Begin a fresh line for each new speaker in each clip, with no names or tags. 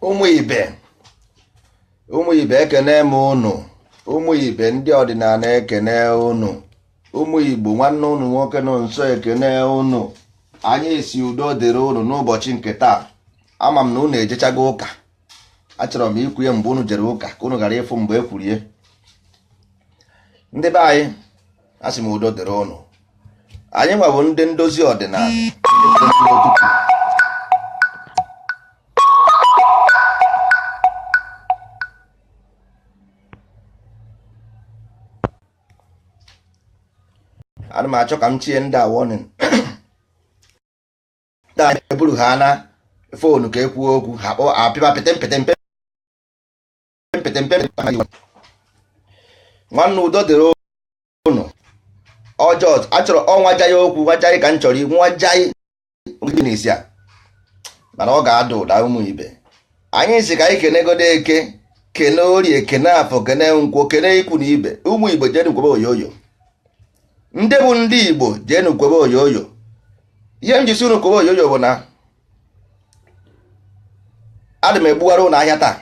Ụmụ ibe, ụmụ ibe, ekene m ụnụ. Ụmụ ibe, ndị ọdịnala, ekene ụnụ. Ụmụ Igbo, nwanne ụnụ nwoke nọ nso, ekene ụnụ. Anyị si udo dịrị ụnụ n'ụbọchị nke taa. Ama m na ụnụ ejechago ụka. Achọrọ m ikwu ya mgbe ụnụ jere ụka, ka ụnụ ghara ịfụ mgbe e kwurie. Ndị be anyị, asị m udo dịrị ụnụ. Anyị nwabụ ndị ndozi ọdịnala, ndị ụtụtụ. Ana m achọ ka m chie ndị a warning. Ndị a eburu ha na phone ka ekwuo okwu, ha kpọọ apịba pịtị mpịtị mpe mpịtị mpe. Nwanne, udo dịrị ụnụ. Ọjọọ achọrọ ọnwa jaya okwu nwajaị ka m chọrọ nwajaị n'isi a, mana ọ ga-ada ụda. Ụmụ ibe, anyị si ka anyị kenegodo Eke, kene Orie, kene Afọ, kene Nkwọ, kene ikwu na ibe. Ụmụ Igbo, jenu kwebe oyoyo. Ndị bụ ndị Igbo, jenu kwebe oyoyo. Ihe m ji si unu kwebe oyoyo bụ na adị m egbuwara ụnụ ahịa taa.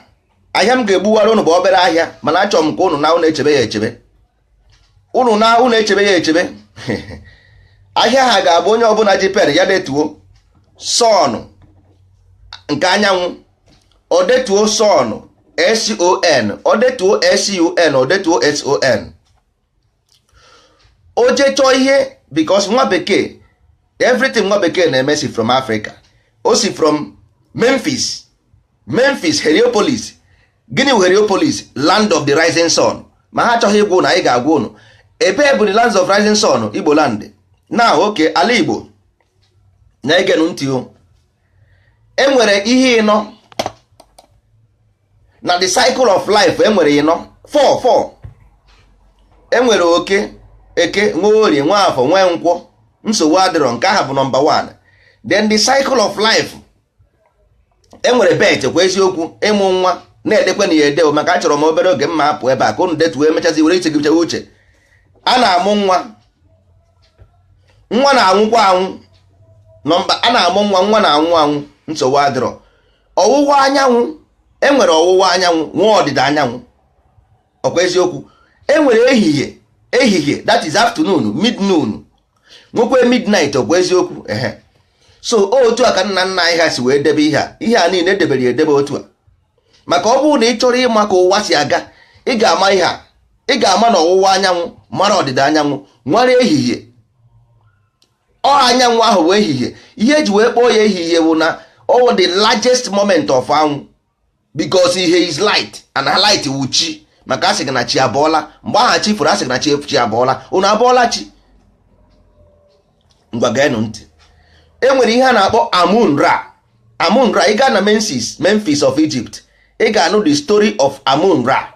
Ahịa m ga-egbuwara ụnụ bụ obere ahịa, mana achọrọ m ka ụnụ na ụnụ echebe ya echebe, ụnụ na ụnụ echebe ya echebe. Ahịa ha ga-abụ onye ọbụla ji pen ya detuo sun nke anyanwụ, o detuo sun, son, o detuo sun, o detuo son. O jee chọọ ihe, because nwa bekee, everything nwa bekee na-eme si from Africa. O si from Memphis. Memphis, Heliopolis. Gịnị bụ Heliopolis? Land of the rising sun. Ma ha achọghị ịgwa ụnụ, anyị ga-agwa ụnụ ebe bụ the lands of rising sun, Igbo land na oke ala Igbo. Na-egenụ ntị o, enwere ihe ịnọ na the cycle of life. Enwere ịnọ, four four. Enwere oke, Eke, nwe Orie, nwe Afọ, nwee Nkwọ. Nsogbu adịrọ, nke ahụ bụ number one. Then the cycle of life, enwere birth, kwa eziokwu, ịmụ nwa. Na-edekwe na ya ede, maka achọrọ m obere oge mma apụ ebe a ka unu detuo, emechazi were iche gị chewe uche. A na-amụ nwa, nwa na-anwụkwa anwụ. Number a na-amụ nwa, nwa na-anwụ anwụ. Nsogbu adịrọ. Ọwụwa anyanwụ, enwere ọwụwa anyanwụ, nwa ọdịda anyanwụ, ọkwa eziokwu. Enwere ehihie, ehihie, that is afternoon, midnoon, nwekwe midnight, ọkwa eziokwu. Ehe, so otu a ka nna nna anyị ha si wee debe ihe a. Ihe a niile edebere ya edebe otu a, maka ọ bụrụ na ị chọrọ ịma ka ụwa si aga, ị ga-ama ihe a. Ị ga-ama na ọwụwa anyanwụ, mara ọdịda anyanwụ, nwara ehihie. Ọ anyanwụ ahụ bụ ehihie. Ihe eji wee kpọọ ya ehihie bụ na ọ the largest moment of anwụ, because ihe is light and light wụ chi. Maka asị gị na chi abọọla. Mgbe aha chi fụrụ, asị gị na chi chi abọọla. Unu abọọla chi. Ngwa, geenụ ntị. E nwere ihe a na-akpọ Amun Ra. Amun Ra, ị gaa na Memphis, Memphis of Egypt, ị ga-anụ the story of Amun Ra.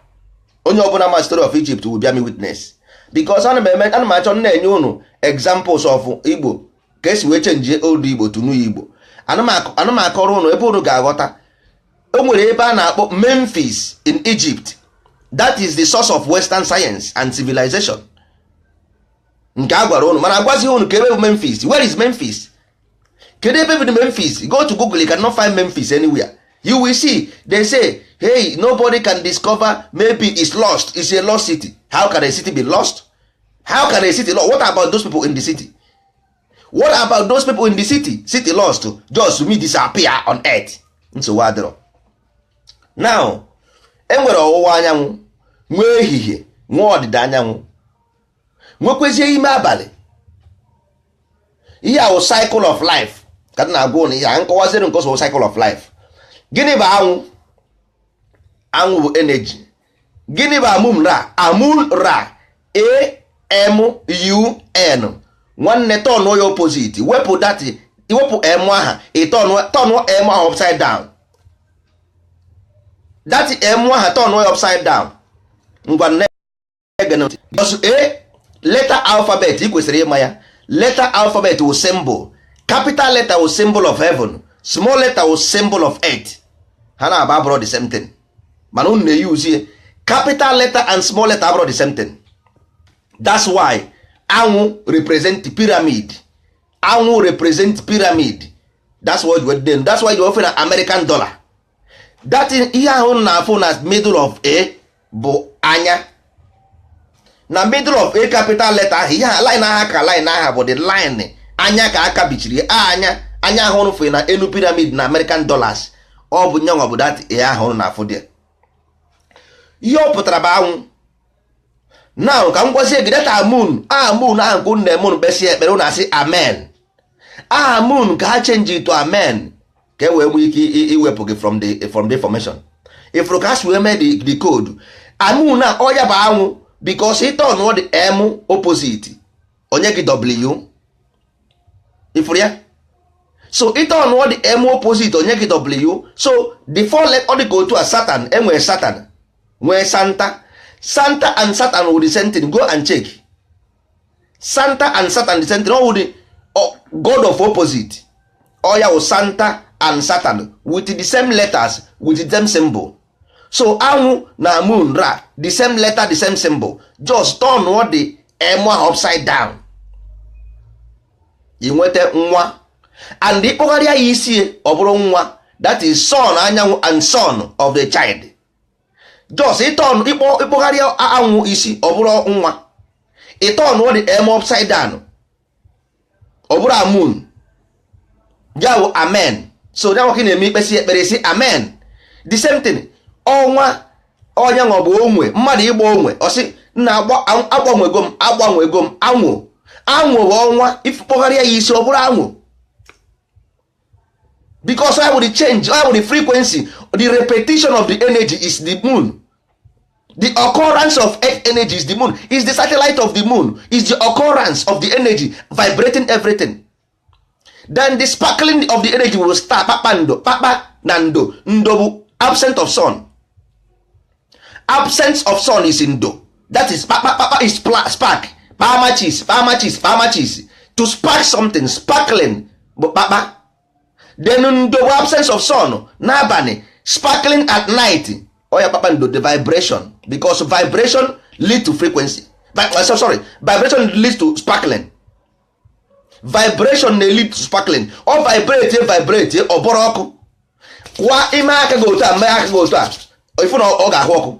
Onye ọbụla ma story of Egypt will bear me witness, because ana m eme, ana m achọ na-enye unu examples of Igbo, ka esi wee change old Igbo to new Igbo. Ana m akọrọ unu ebe unu ga-aghọta. O nwere ebe a na-akpọ Memphis in Egypt. That is the source of Western science and civilization nke a gwara unu, mana agwazighị unu ka ebe bụ Memphis. Where is Memphis? Kedu ebe bụ Memphis? Go to Google, you cannot find Memphis anywhere. You will see they say, hey, nobody can discover, maybe it's lost, it's a lost city. How can a city be lost? How can a city lost? What about those people in the city? What about those people in the city? City lost, just me disappear on earth. Nsogbu adịrọ. Now, enwere ọwụwa anyanwụ, nwee ehihie, nwee ọdịda anyanwụ, nwekwezie ime abalị. Ihe ahụ cycle of life ka m na-agwa ụnụ. Ihe a nkọwaziri nke ọsọ cycle of life. Gịnị bụ anwụ? Anwụ bụ energy. Gịnị bụ Amun Ra? Amun Ra, A M U N. Nwanne, turn ya opposite. Wepụ that, wepụ m aha, ị turn m ahụ upside down. That m aha, turn ya upside down. Ngwa, because a letter alphabet, ị kwesịrị ịma ya. Letter alphabet wụ symbol. Capital letter wụ symbol of heaven, small letter wụ symbol of earth. Ha na-aba abụrụ the same thing, mana unu na-eyuzie capital letter and small letter abụrụ the same thing. That's why anwụ represent pyramid. Anwụ represent pyramid. That's what you, that's why you ofe na American dollar. That ihe ahụ na-afụ na middle of A bụ anya. Na middle of A capital letter ahụ, ihe line aha ka line aha bụ the line anya ka aka bichiri anya. Anya ahụ rụfere na enu pyramid na American dollars. Ọ bụ nyanwa bụ that A ahụ na-afụ dị. Ihe ọ pụtara bụ anwụ. Now ka m gwazie gị, that moon, moon ahụ nke unu na-eme, unu kpesị ekpere, unu asị amen. Aha moon ka ha change to amen ka e wee nwee ike iwepụ gị from the formation. Ifuru ka ha si wee mee the code amun a, ọ ya bụ anwụ, because ị turn the M opposite, onye gị W. Ifuru ya? So ị turn the M opposite, onye gị W. So the four letter, ọ dị ka otu a Satan enwere, Satan nwee Santa. Santa and Satan wụ the same thing. Go and check. Santa and Satan, the same thing. Ọ wụ the god of opposite. Ọ ya wụ Santa and Satan with the same letters, with the same symbol. So anwụ na moon ra, the same letter, the same symbol. Just turn the M ahụ upside down, ị nweta nwa. And ịkpọgharịa ya isi, ọ bụrụ nwa. That is sun, anyanwụ, and son of the child. Just ị turn, ịkpọgharịa anwụ isi, ọ bụrụ nwa. Ị turn the M upside down, ọ bụrụ amun, ya bụ amen. So ya nwoke na-eme ikpesi ekpere isi amen, the same thing. Ọnwa ọnya ọ bụ onwe mmadụ ịgba onwe, ọsị nna agbanwego m, agbanwego m. Anwụ, anwụ bụ ọnwa. Ifụkpọgharịa ya isi, ọ bụrụ anwụ, because I will change, I will the frequency, the repetition of the energy is the moon. The occurrence of earth energy is the moon, is the satellite of the moon, is the occurrence of the energy vibrating everything. Then the sparkling of the energy will start kpakpando. Kpakpa na ndo, ndo bụ absent of sun. Absence of sun is ndo. That is kpakpa. Kpakpa is spark. Kpamachis, kpamachis, kpamachis, to spark something, sparkling bụ kpakpa. Then ndo bụ absence of sun n'abalị, sparkling at night. Oya, kpakpando, the vibration, because vibration lead to frequency. Sorry, vibration leads to sparkling. Vibration na lead to sparkling. Ọ vibrate, vibrate, ọ bụrụ ọkụ. Kwa ime aka gị otu a, mee aka gị otu a, ifu na ọ ga-ahụ ọkụ.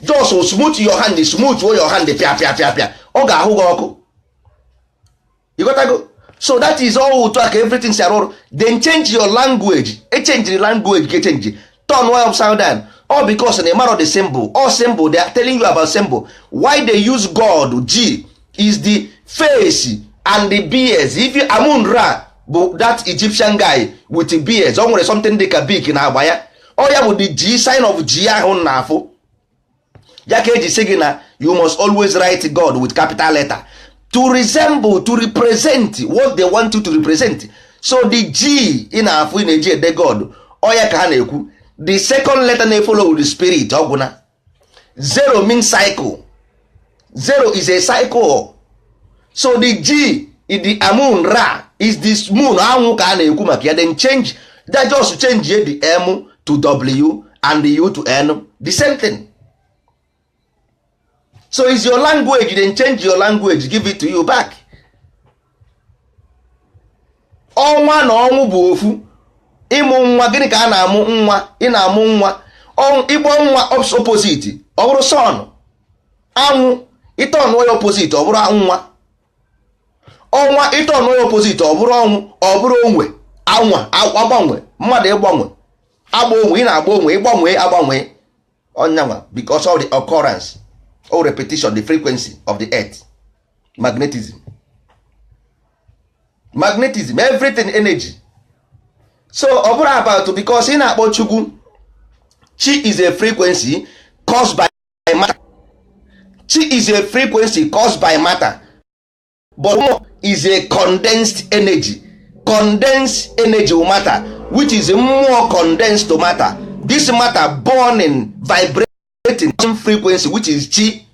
Just smooth your hand, smooth your hand, pịa pịa pịa pịa, ọ ga-ahụ gị ọkụ. You got go. So that is all. Otu a ka everything si arụ ọrụ. Then change your language. E change language ka change, turn one upside down, all because na ịmarọ the symbol. All symbol, they are telling you about symbol. Why they use God G is the face and the beards. If you Amun Ra bụ that Egyptian guy with the beards, o nwere something dị ka beak na agba ya. Ọ ya bụ the G sign of G ahụ na-afụ ya, ka eji sị gị na you must always write God with capital letter to resemble, to represent what they want you to represent. So the G ị na-afụ ị na-eji ede God, ọ ya ka ha na-ekwu. The second letter na-follow with the spirit ọgwụna. Zero means cycle. Zero is a cycle. So the G in the Amun Ra is this moon, anwụ ka a na-ekwu maka ya. Then change that, just change the M to W and the U to N, the same thing. So is your language. Then change your language, give it to you back. Ọnwa na ọnwụ bụ ofu. Ịmụ nwa, gịnị ka a na-amụ nwa? Ị na-amụ nwa, ịgbọ nwa opposite, ọ bụrụ sun, anwụ. Ị turn ya opposite, ọ bụrụ nwa. Ọnwa, ị turn ya opposite, ọ bụrụ ọnwụ, ọ bụrụ onwe anwa agbanwe mmadụ, ịgbanwe agba onwe, ị na-agba onwe, ịgbanwe agbanwe ọnyanwa, because of the occurrence or repetition, the frequency of the earth, magnetism, magnetism, everything energy. So ọ bụrụ about, because ị na-akpọ Chukwu chi is a frequency caused by matter. Chi is a frequency caused by matter, but mmụọ is a condensed energy. Condensed energy matter, which is mmụọ condensed to matter. This matter burning, vibrating frequency, which is chi.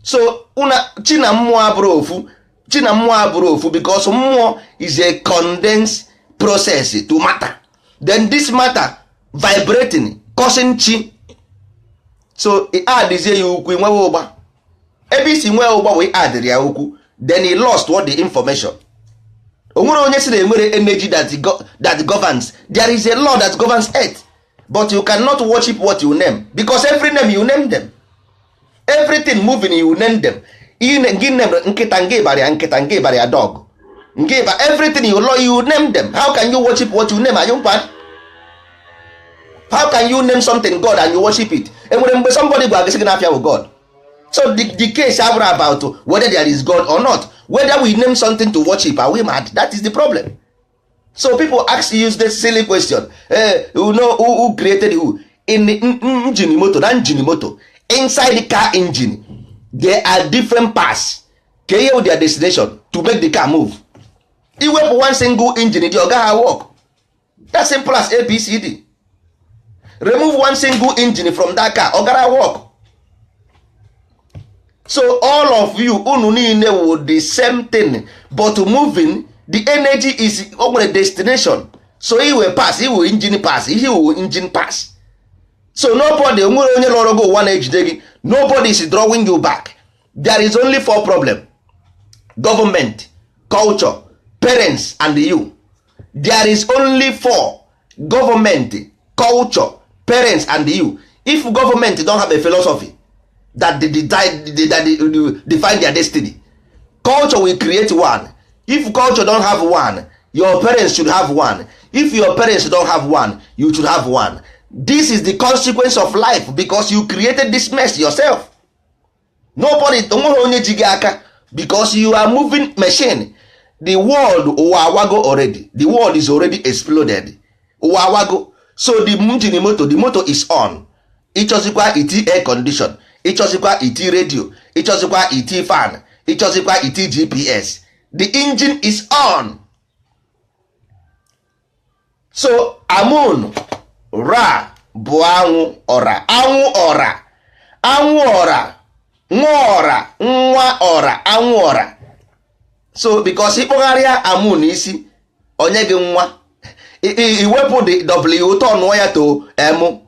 So una chi na mmụọ abụrụ ofu. Chi na mmụọ abụrụ ofu, because mmụọ is a condensed process to matter. Then this matter vibrating, causing chi. So ị adịzie ya ukwu, nwewe ụgba. Ebe isi nwee ụgba wee adịrị ya ukwu, then he lost what? The information. O nwere onye si na enwere energy that governs. There is a law that governs earth, But you cannot worship what you name, because every name you name them, everything moving you name them. Gị name nkịta, ngị bara ya nkịta, ngị bara ya dog, ngị ba everything you love, you name them. How can you worship what you name? Are you mad? How can you name something God and you worship it? Enwere mgbe somebody gwa gị sị gị n'afịa bụ God. So the case abụrụ about whether there is God or not, whether we name something to worship, are we mad? That is the problem. So people ask you this silly question, you know who created who? In the engine motor, na engine motor, inside the car engine, there are different parts. Ka ihe their destination to make the car move. Iwepụ one single engine, dị ọ gaghị work. That simple as ABCD. Remove one single engine from that car, ọ gara work. So all of you, unu niile wụ the same thing, but moving the energy is o nwere destination. So iwe pass, iwe engine pass, ihe iwu engine pass. So nobody, onwere onye lọrọ gị ụwa na-ejide gị. Nobody is drawing you back. There is only four problem: government, culture, parents and you. There is only four: government, culture, parents and you. If government don't have a philosophy that they, that they define their destiny, culture will create one. If culture don't have one, your parents should have one. If your parents don't have one, you should have one. This is the consequence of life, because you created this mess yourself. Nobody, onweghị onye ji gị aka, because you are moving machine. The world, ụwa awago already. The world is already exploded. Ụwa awago. So the engine motor, the motor is on. Ịchọzikwa iti air condition, ịchọzikwa iti radio, ịchọzikwa iti fan, ịchọzikwa iti GPS, the engine is on. So Amun Ra bụ anwụ ọra, anwụ ọra, anwụ ọra, nwa ọra, nwa ọra, anwụ ọra. So because ịkpọgharịa Amun isi, onye gị nwa, iwepụ the W, tọnụọ ya to M,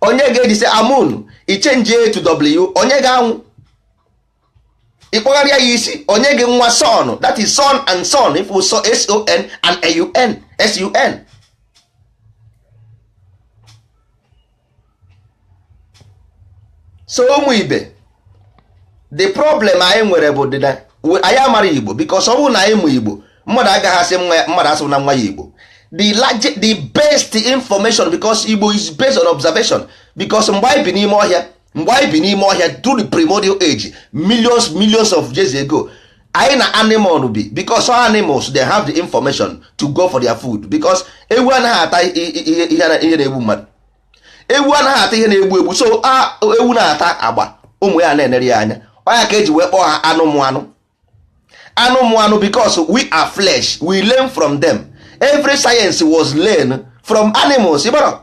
onye ga-eji sị Amun, ichenjie to W, onye ga-anwụ. Ịkpọgharịa ya isi, onye gị nwa, son. That is son and son. If we saw son and aun, sun. So ụmụ ibe, the problem anyị nwere bụ dị na anyị amara Igbo, because ọ bụrụ na anyị mụ Igbo, mmadụ agaghị asị nwa ya, mmadụ asị na nwa ya Igbo. The large, the best information, because Igbo is based on observation, because mgbe anyị bi n'ime ọhịa, mgbe anyị bi n'ime ọhịa through the primordial age, millions, millions of years ago, anyị na animal bi, because all animals, they have the information to go for their food, because ewu anaghị ata ihe na-egbu mmadụ, ewu anaghị ata ihe na-egbu egbu. So ewu na-ata agba, ụmụ ya na-enere ya anya. Ọya ka eji wee kpọọ ha anụmụ anụ, anụmụ anụ, because we are flesh, we learn from them. Every science was learned from animals. Ịgbara,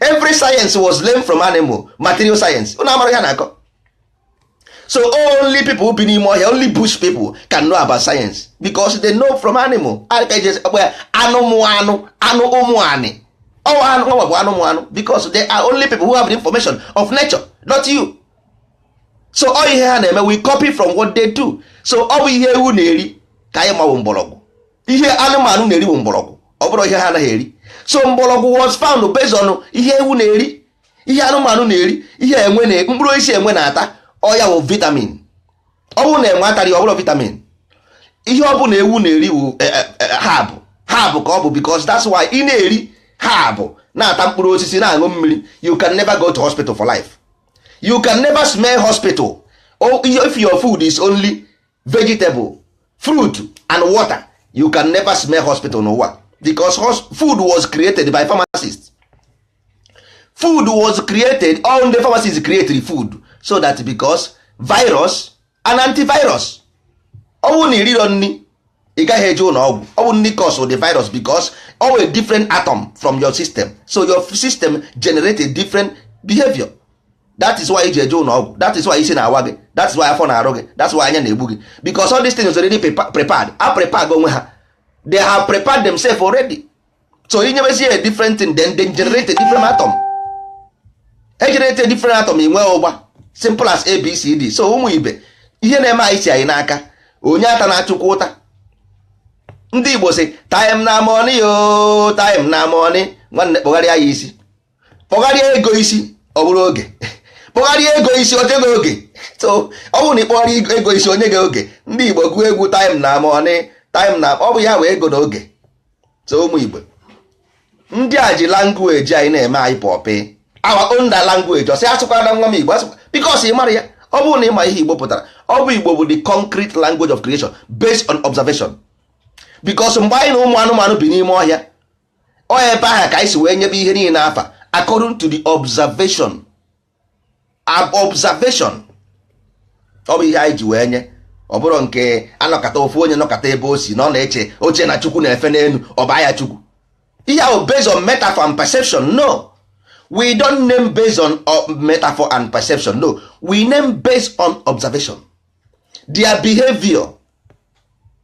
every science was learned from animal, material science. Unu amara ya na-akọ. So only people bi n'ime ọhịa, only bush people can know about science, because they know from animal. Aka eji akpọ ya anụmụ anụ, anụ ụmụ anị. Ọwa anụ nwa bụ anụmụ anụ, because they are only people who have the information of nature, not you. So ọ ihe ha na-eme, we copy from what they do. So ọ bụ ihe ewu na-eri ka anyị mawụ mgbọrọgwụ, ihe anụmanụ na-eri bụ mgbọrọgwụ, ọ bụrụ ihe ha anaghị eri. So mgbọrọgwụ was found based on ihe ewu na-eri, ihe anụmanụ na-eri, ihe enwe na mkpụrụ osisi enwe na-ata. Ọ ya bụ vitamin. Ọ bụrụ na enwe atara ya, ọ bụrụ vitamin. Ihe ọ bụla ewu na-eri bụ herb, herb ka ọ bụ, because that's why ị na-eri herb, na-ata mkpụrụ osisi, na-aṅụ mmiri, you can never go to hospital for life. You can never smell hospital. Oh, if your food is only vegetable, fruit and water, you can never smell hospital n'ụwa, because food was created by pharmacists. Food was created, all the pharmacists created food so that, because virus and antivirus, ọ bụrụ na iriro nri, ị gaghị eje ụlọ ọgwụ. Ọ bụ nri cause the virus, because ọ a different atom from your system, so your system generate a different behavior. That is why iji eje ụlọ ọgwụ, that is why isi na-awa gị, that is why afọ na-arụ gị, that's why anya na-egbu gị, because all these things already prepared. A prepare onwe ha, they have prepared themselves already. So inyebezie a different thing, then they generate a different atom. E generate a different atom, i nwee ụgba. Simple as ABCD. So ụmụ ibe, ihe na-eme anyị si anyị n'aka. Onye ata na-achụkwa ụta. Ndị Igbo si time na money, o time na money. Nwanne, kpọgharịa ya isi. Kpọgharịa ego isi, ọ bụrụ oge. Kpọgharịa ego isi, onye gị oge. So ọ bụrụ na ịkpọgharịa ego isi, onye gị oge. Ndị Igbo gụọ egwu time na money, time na ọ bụ ya wee ego na oge. So ụmụ Igbo, ndị a ji language anyị na-eme anyị puppet, our own language. Ọsị asụkwara nwa m Igbo asụkwa, because ị mara ya. Ọ bụrụ na ịma ihe Igbo pụtara, ọ bụ Igbo bụ the concrete language of creation based on observation, because mgbe anyị na ụmụ anụmanụ bi n'ime ọhịa, ọ ebe ahụ ka anyị si wee nyebe ihe niile afa according to the observation. Observation, ọ bụ ihe anyị ji wee nye. Ọ bụrụ nke anọkọta ofu onye nọkọta ebe o si na ọ na-eche oche na Chukwu na-efe n'elu, ọ baa ya Chukwu. Ihe ahụ based on metaphor and perception. No, we don't name based on metaphor and perception. No, we name based on observation, their behavior.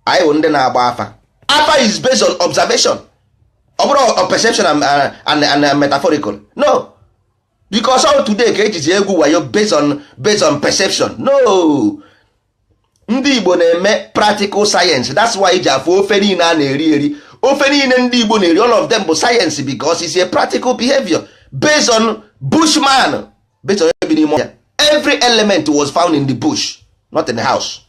Anyị bụ ndị na-agba afa. Afa is based on observation, ọ bụrụ perception and metaphorical. No, because all today ka ejizi egwu wayo based on perception. No, ndị Igbo na-eme practical science. That's why iji afụ ofe niile a na-eri eri, ofe niile ndị Igbo na-eri, all of them bụ science, because it's a practical behavior based on bushman, based on ebe n'ime ọhịa. Every element was found in the bush, not in the house.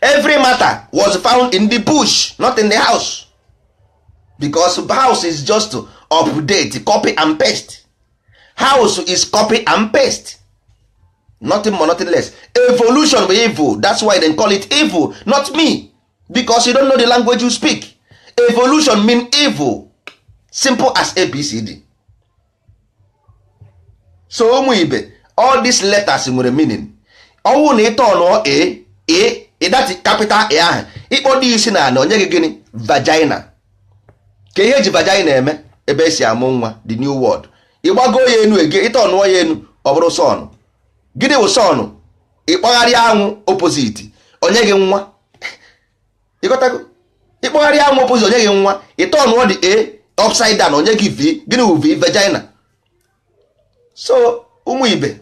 Every matter was found in the bush, not in the house, because house is just to update, copy and paste. House is copy and paste, nothing more, nothing less. Evolution bụ evil. That's why they call it evil, not me, because you don't know the language you speak. Evolution mean evil, simple as ABCD. So ụmụ ibe, all these letters nwere meaning. Ọnwụ na ịtọ nụọ a a ịdati capital A ahụ, ịkpọdo isi na ana, onye gị gịnị? Vagina. Ka ihe eji vagina eme, ebe esi amụ nwa, the new world. Ịgbago ya enu ege, ịtọ nụọ ya enu, ọ bụrụ sun. Gịnị bụ sun? Ịkpọgharịa anwụ opposite, onye gị nwa. Ịghọtago? Ịkpọgharịa anwụ opposite, onye gị nwa. Ịtọ nụọ dị a upside down, onye gị v. Gịnị bụ v? Vagina. So ụmụ ibe,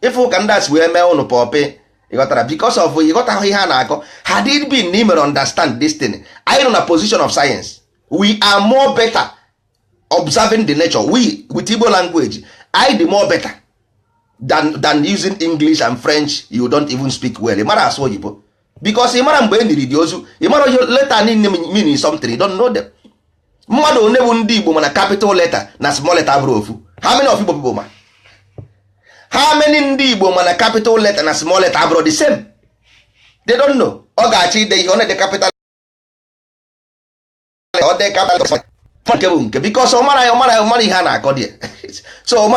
ịfụ ka ndị a si wee mee ụnụ puppet, ịghọtara? Because of ịghọtaghị ihe a na-akọ. Had it been na ị mere understand this thing, anyị nọ na position of science. We are more better observing the nature. We with Igbo language, I dị more better than using English and French. You don't even speak well. Ị mara asụ oyibo because ị mara mgbe e niri dị ozu, ị mara ihe letter niile meaning something, you don't know them. Mmadụ one bụ ndị Igbo mana capital letter na small letter bụrụ ofu? How many of Igbo people ma? How many ndị Igbo mana capital letter na small letter abụrụ the same? They don't know. Ọ ga-achọ ide ihe, ọ na-ede capital, ọ dị capital, nke bụ nke, because ọ mara, ọ mara, ọ mara ihe a na-akọ dị. So ọ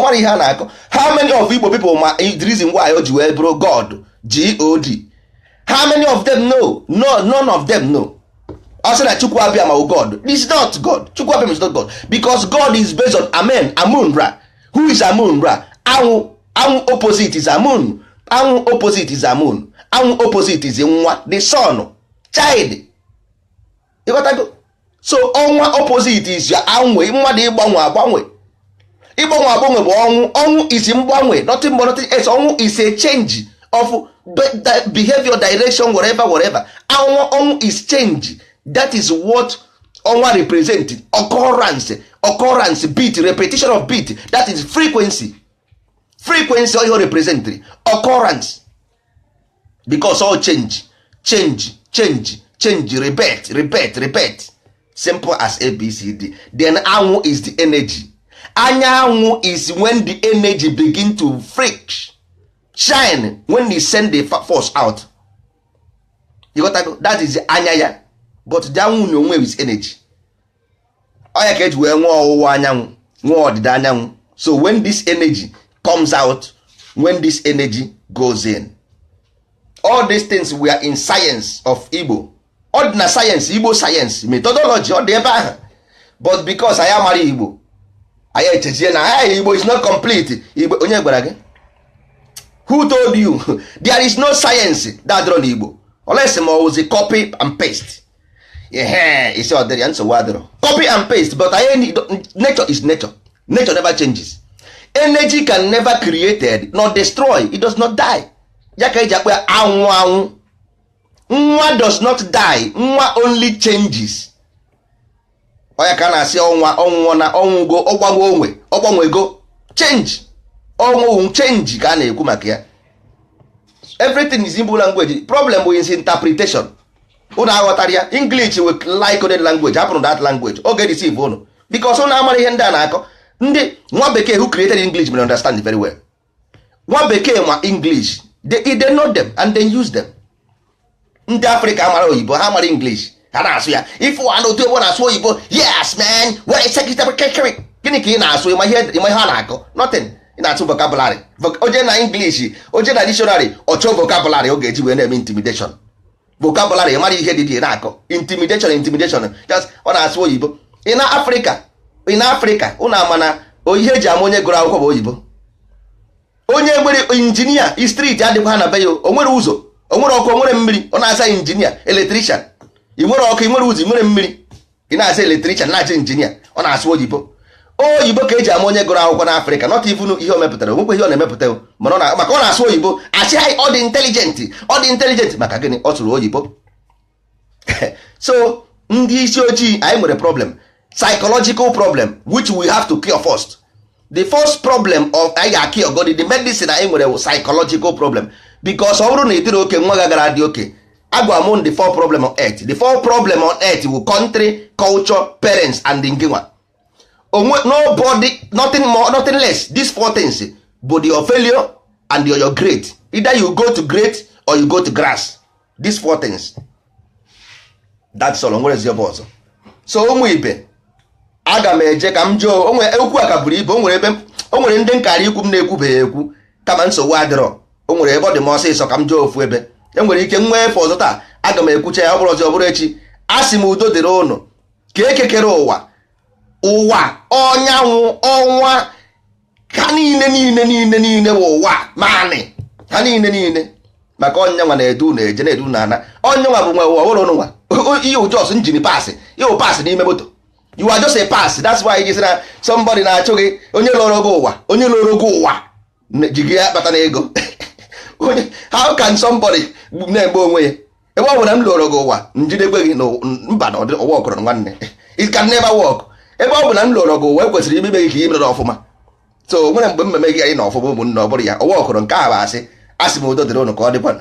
mara ihe a na-akọ. How many of Igbo people ma the reason why o ji wee bụrụ God, God? How many of them know? No, none of them know. Ọ sị na Chukwu abịa ma God is not God. Chukwu abịa is not God, because God is based on Amen, Amun Ra. Who is Amun Ra? Anwụ. Anwụ opposite is Amun. Anwụ opposite is Amun. Anwụ opposite is nwa, the sun, child. Ịghọtago? So ọnwa opposite is anwụ, mmadụ ịgbanwe agbanwe. Ịgbanwe agbanwe bụ ọnwụ. Ọnwụ is mgbanwe, nothing more, nothing else. Ọnwụ is a change of behavior, direction, whatever, whatever. Anwụ, ọnwụ is change. That is what ọnwa represent: occurrence, occurrence, beat, repetition of beat. That is frequency. Frequency ihe represent occurrence, because all change, change, change, change, repeat, repeat, repeat, simple as ABCD. Then anwụ is the energy. Anyanwụ is when the energy begin to freak shine, when they send the force out. You got to go. That is anya ya. But the anwụ na onwe is energy. Ọ ya ka eji wee nwee ọwụwa anyanwụ, nwee ọdịda anyanwụ. So when this energy comes out, when this energy goes in, all these things were in science of Igbo. Ọ dị na science Igbo, science methodology, ọ dị ebe ahụ. But because anyị amara Igbo, anyị echezie na hey, Igbo is not complete. Igbo, onye gwara gị? Who told you there is no science that dịrọ n'Igbo? Unless ma ọ wụzi copy and paste. Ehe, isi ọ dịrị ya, nsogbu adịrọ. Copy and paste, but anyị, nature is nature. Nature never changes. Energy can never created nor destroy. It does not die. Ya ka eji akpọ ya anwụ anwụ. Nwa does not die. Nwa only changes. Ọya ka a na-asị ọnwa ọnwụọ na ọnwụgo, ọgbanwe onwe, ọgbanwego, change, ọnwụ, change ka a na-ekwu maka ya. Everything is Igbo language. Problem is interpretation. Unu aghọtara ya? English with like coded language, hapụrụ that language oge deceive unu, because unu amara ihe ndị a na-akọ. Ndị nwa bekee who created English may understand very well. Nwa bekee ma English, they know them and they use them. Ndị Afrịka amara oyibo, ha mara English, ha na-asụ ya. Ife ụwa na otu ebe ọ na-asụ oyibo, "Yes man, what is secretary?" Gịnị ka ị na-asụ? Ịma ihe, ịma ihe a na-akọ? Nothing. Ị na-asụ vocabulary. Oje na English, oje na dictionary, ọchọ vocabulary ọ ga-eji wee na-eme intimidation. Vocabulary, ị mara ihe dị dị na-akọ intimidation, intimidation. Just ọ na-asụ oyibo. Ị na Afrịka, ị na Afrịka, ụnụ ama na ihe eji ama onye gụrụ akwụkwọ bụ oyibo. Onye nwere engineer, street adịkwa ha na be ya, o nwere ụzọ, o nwere ọkụ, o nwere mmiri, ọ na-asa engineer, electrician. Ị nwere ọkụ, ị nwere ụzọ, ị nwere mmiri, ị na-asa electrician, na-achọ engineer. Ọ na-asụ oyibo. Oyibo ka eji ama onye gụrụ akwụkwọ n'Afrịka, not even ihe o mepụtara. Onwekwe ihe ọ na-emepụta, mana maka ọ na-asụ oyibo, asị anyị ọ dị intelligent, ọ dị intelligent. Maka gịnị? Ọ sụrụ oyibo. So ndị isi ojii anyị nwere problem, psychological problem, which we have to cure first. The first problem of anyị ga-akị ogodi, the medicine anyị nwere bụ psychological problem, because ọ bụrụ na ị dịrị oke, nwa gị gara dị oke. Agwa m the four problem on earth. The four problem on earth bụ country, culture, parents and ngịnwa onwe. Nobody, nothing more, nothing less. These four things bụ your failure and your great. Either you go to great or you go to grass. These four things, that's all. Nwere ezi ọzọ. So ụmụ ibe, aga m eje ka m jụọ onwe okwu a ka buru ibu. O nwere ebe o nwere ndị nkara ikwu m na-ekwubeghị ekwu, kama nsogbu adịrọ. O nwere ebe ọ dị m ọsịsọ ka m jụọ ofu ebe. Enwere ike nwee efe ọzọ taa, aga m ekwucha ya. Ọ bụrụ ọzọ, ọ bụrụ echi. A sị m udo dịrị ụnụ. Ka ekekere ụwa, ụwa ọnyanwụ, ọnwa, ha niile niile niile niile bụ ụwa maanị ha niile niile, maka ọnyanwa na-edu na eje na-edu na ana. Ọnyanwa bụ nwe ụwa, wụrụ ụnụ nwa ihe ụjọs engine parts, ihe parts n'ime moto. You are just a parts. That's why ji sị na somebody na-achụ gị. Onye lụrụ gị ụwa, onye lụrụ gị ụwa ji gị ya kpata na ego onye. How can somebody na-egbe onwe ya ebe ọ bụ na m lụrụ gị ụwa, njidekwe gị na mba na ọwa ọkọrọ? Nwanne, it can never work. Ebe ọ bụ na m lụrụ gị ụwa, ekwesịrị ime gị ka ị mere ọfụma. So nwere mgbe mmemme gị anyị na ọfụma, ụmụnne, ọ bụrụ ya ọwa ọkọrọ nke a bụ asị. Asị m udo dịrị ụnụ, ka ọ dịkwa.